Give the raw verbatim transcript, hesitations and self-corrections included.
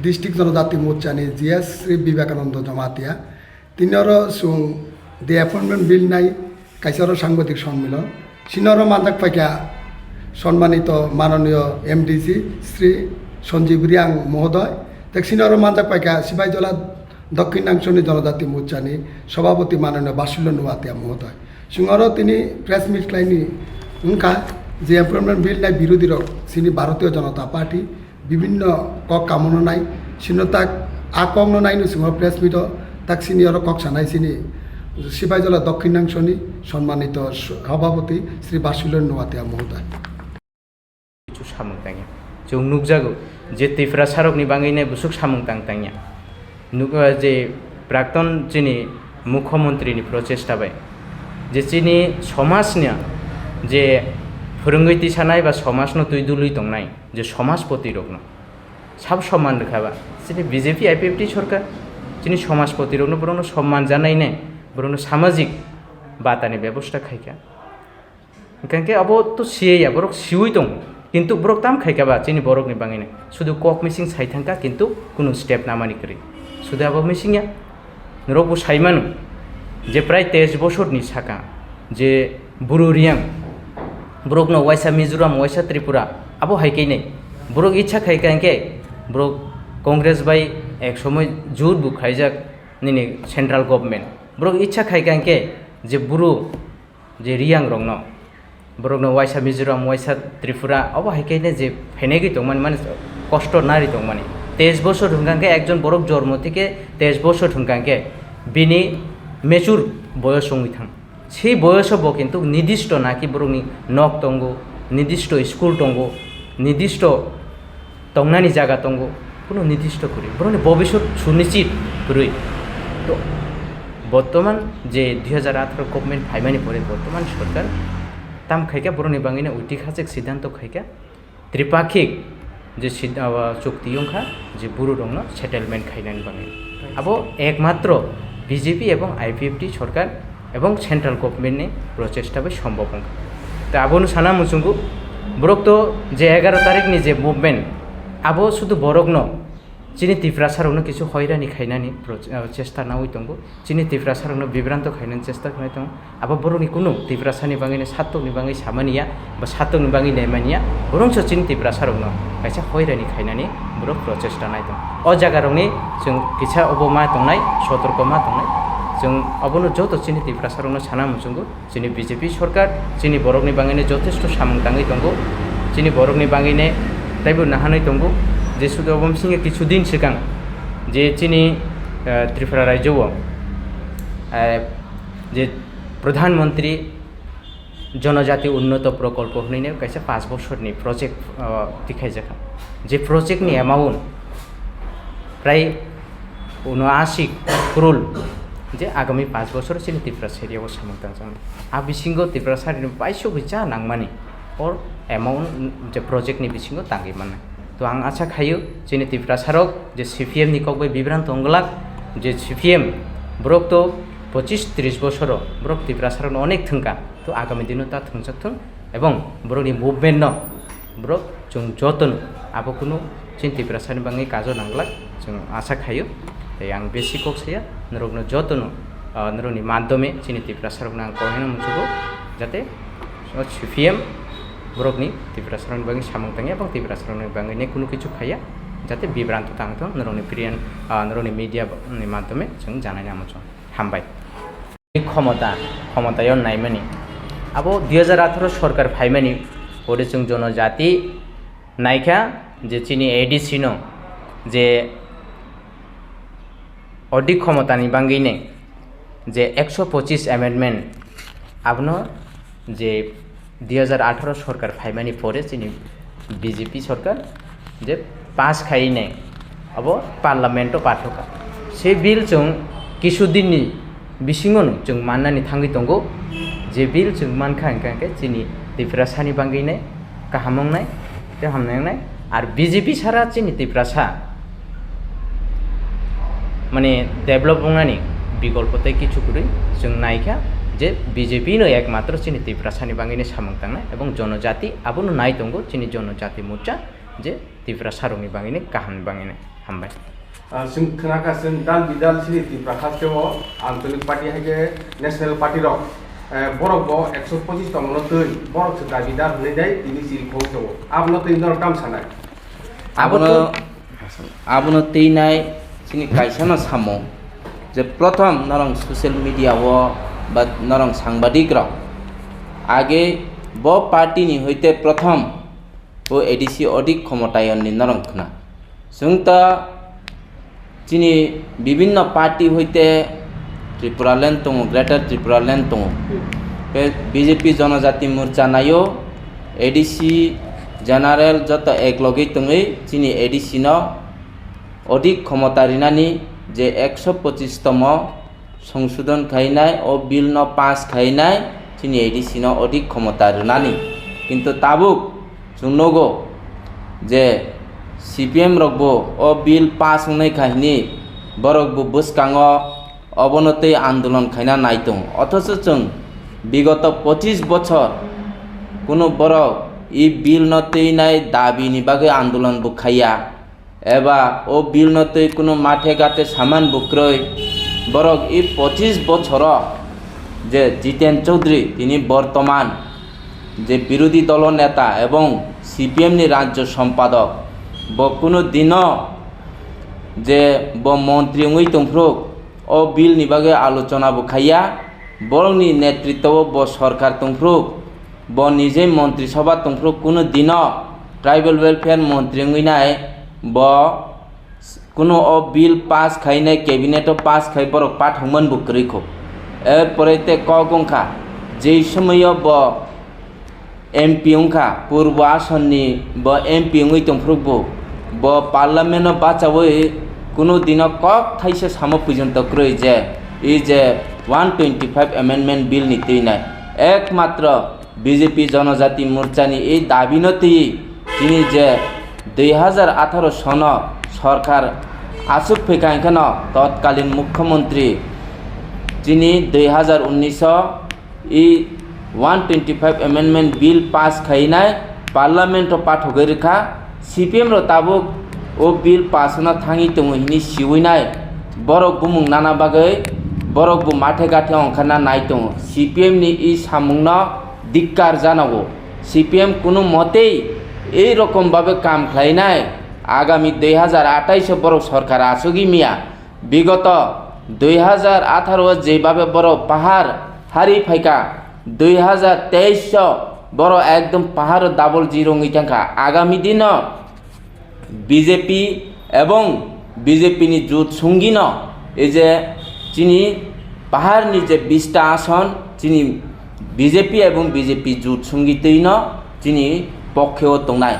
District Jonojati Morcha ni G S Sri Vivekananda Jamatia. Tini oro chwng the appointment bill nai kaisa oro sangbadik sonmilon. Chini oro manjak paikha sonmanito manoniyo M D C Sri Sanjeev Reang mohodoy. Tei chini oro manjak paikha Sipaijala Dokhin Nangchoni Jonojati Morcha ni Sabhapati manoniyo Basulya Nuatia mohodoy. Chwng oro tini press meet khlaini wngkha je appointment bill nai birodhi rok chini Bharatiya Janata Party bibhinno kok kamono nai, sino tak a kokno naino chwng press meet o tak chini oro kok sanai chini Sipaijala Dokhin Nangchoni sonmanito Sabhapati Sri Basulya Nuatia mohodoy. Kichu samung tangya. Chwng nukjago je Tiprasarokni bangwi nai busuk samung tang tangya. Nuk-, eh, je prakton chini Mukhyamantri ni prochesta bai je chini somajni je phwrwngwi tisanai ba somajno twi dului tongnai je somajpoti rokno sab somman rwkha ba chini B J P I P F T sorkar chini somajpoti rokno borokno somman janai nai borokno samajik batani bebosta khaikha. Hingkha khe abo to siya ya, borok siwi tongo. Kintu borok tam khai kha ba chini borokni bangwino. Sudu kok mising sai thangkha, kintu kunu step namani kwrwi. Sudu abo mising ya. Norok bo sai mano je prai teis bosorni saka je Bru Reang, borokno waisa Mizoram, waisa Tripura, abo hai khe nai. Borok icha khai kha hingkhe borok Congress bai ek somoi jut bo khaijak nini central government. Borok icha khai kha hingkhe je Bru je Reang rokno, borokno waisa Mizoram, waisa Tripura, obo hai khe je phenegwi tongmani, mane kosto nari tongmani. Teis bosor hwnkha khe ekjon borok jormo thike teis bosor hwnkha khe bini mature boyos wngwi thang. Sei boyoso bo kintu nidisto naki borokni nok tongo, nidisto school tongo, nidisto tongnani jaga tongo, kuno nidisto kwrwi, borokni bobisot sunichit kwrwi. To, bortoman je dui hajar atharo government phaimani pore bortoman sorkar tam khaikha borokni bangwino oitikhasak siddhanto khaikha, tripakhik je sid-, abo chukti wngkha je Bru rokno settlement khainani bagwi. Abo ekmatro B J P ebong I P F T sorkar ebong central government ni prochesta bai sombhob wngkha. Tei abono sana muchungo, borok to je egaroh tarikh ni je movement, abo sudu borokno chini Tiprasa rokno kisu hoirani khainani pro-, ah, chesta nawi tongo, chini Tiprasa rokno bibranto khainani chesta khlai tongo. Abo borokni kunu Tiprasa ni bagwi no satokni bagwi samani ya, ba satokni bagwi naimani ya, borokso chini Tiprasa rokno kaisa hoirani khainani borok prochesta nai tongo. O jaga rokni chwng kisa obo ma tongnai, sotorko ma tongnai, chwng obono joto chini Tiprasa rokno sana muchungo, chini B J P sorkar chini borokni bagwino jothesto samung tangwi tongo, chini borokni bagwino teibo nahanwi tongo, je sudu obo bisingtwi kisu din swkang je chini, eh, Tripura rajyo o, eh, je Pradhan Mantri Jonojati Unnoto Prokolpo hwnwi kaisa panch bosorni project, ah, tikhaijak. Je project ni amount prai unoashi crore, je agami panch bosor chini Tiprasa area o samung tangjak. A bisingo Tiprasa area ni baisogwi cha nangmani or amount je project ni bisingo tangwi mannai. To ang acha khaio chini Tiprasa rok je C P M ni kok bai bibranto wng glak, je C P M borok to pochis tris bosoro borok Tiprasa rokno onek thwngkha, to agami dino ta thwngjak thung ebong borokni movement no borok chwng jotono abo kunu chini Tiprasa ni bagwi kajo nang glak chwng acha khaio. Tei ang besi kok saya norokno jotono, ah, norokni madhyome chini Tiprasa rokno ang kok hino muchugo jate o C P M borokni Tiprasa rokni bagwi samung tangya, ebong Tiprasa rokni bagwi ne kunu kichu khaya, jate bibranto tang thung, norokni Priyan, ah, norokni media ni madhyome chwng janai namo chwng. Hambai. Khomota, khomotao naimani. Abo dui hajar atharo sorkar phaimani pore chwng jonojati naikha je chini A D C no je odik khomotani bagwi ne je ekso pochis amendment abono je dui hajar atharo sorkar phaimani pore chini B J P sorkar je pass khai nai abo parliament o pathokha. Se bill chwng kisu din ni bisingo no chwng mannani thangwi tongo, je bill chwng mankha hwnkha hwnkhe chini Tiprasa ni bagwi nai kaham wngnai tei hamnai wngnai. Ar B J P sara chini Tiprasa mane develop wngnani bikolpo tei kichu kwrwi chwng naikha je B J P no ekmatro chini Tiprasa ni bagwi nai samung tangnai ebong jonojati abono nai tongo chini Jonojati Morcha je Tiprasa rokni bagwi nai kaham ni bagwi nai. Hambai. Ah, chwng khna kha, chwng dal bidal chini Tripura haste o Anchalik Party hai khe National Party rok, eh, borok bo ekso pochis tongmano twi borok se dabidar hwnwi dai tini chiri khong tongo. Abono twi norok tam sanai? Abono, abono twi nai chini kaisa no samung je prothom norong social media o ba norong sangbadik rok age bo party ni hoite prothom o A D C odik khomotayonni norong khna. Chwng ta chini bibinno party hoite Tripura land tongo, Greater Tripura land tongo. Tei B J P Jonojati Morcha naio, A D C general joto ek logwi tongwi chini A D C no odik khomota rinani je ekso pochis tomo songsodon khainai, o bill no pass khainai, chini A D C no odik khomota rwnani. Kintu tabuk chwng nugo je C P M rok bo o bill pass wngnai kha hwnwi borok bo bwskango obono tei andolon khaina nai tongo. Othocho chwng bigoto pochis bochor kunu borok i bill no twi nai dabi ni bagwi andolon bo khaiya. Eba o bill no twi kunu mathe gathe saman bo kwrwi. Borok i pochis bochoro je Jiten Chaudhary tini bortoman je birodhi dolo neta ebong C P M ni rajyo sompadok, bo kunu dino je bo montri wngwi tongphruk, o bill ni bagwi alochona bo khaiya. Borokni netritwo bo sorkar tongphruk, bo nijei montri sobha tongphruk, kunu dino tribal welfare montri wngwi nai bo kunu o bill pass khainai, cabinet o pass khai borok pathokman bo kwrwi kho. Erpore tei kok wngkha, jei somoio bo M P wngkha, Purbo Asonni bo M P wngwi tongphruk bo, bo parliament o bachaui kunu dino kok thaisa samo puijonto kwrwi je, i je one twenty five amendment bill ni twi nai. Ekmatro B J P Jonojati Morcha ni i dabi no twi chini je dui hazar atharo sono sorkar aswk phikha hwnkheno totkalin mukhyamantri chini dui hazar unnish o i one twenty five amendment bill pass khainai parliament o pathogwi rwkha. C P M rok tabuk o bill pass no thangwi tongo hwnwi siwi nai. Borok bumung nana bagwi borok bo mathe gathe ongkharna nai tongo. C P M ni i samung no dikkar janago. C P M kunu motei ei rokom babe kam khlainai. Agami dui hazar atais o borok sorkar achugwi miya. Bigoto dui hazar atharo o jeibabe borok pahar hari phaikha, dui hazar teis o borok ekdom paharo double zero wngwi thangkha. Agami dino B J P ebong B J P ni jut sungino ei je chini paharni je bista ason chini B J P ebong B J P jut sungwi twino chini pokhe o tongnai.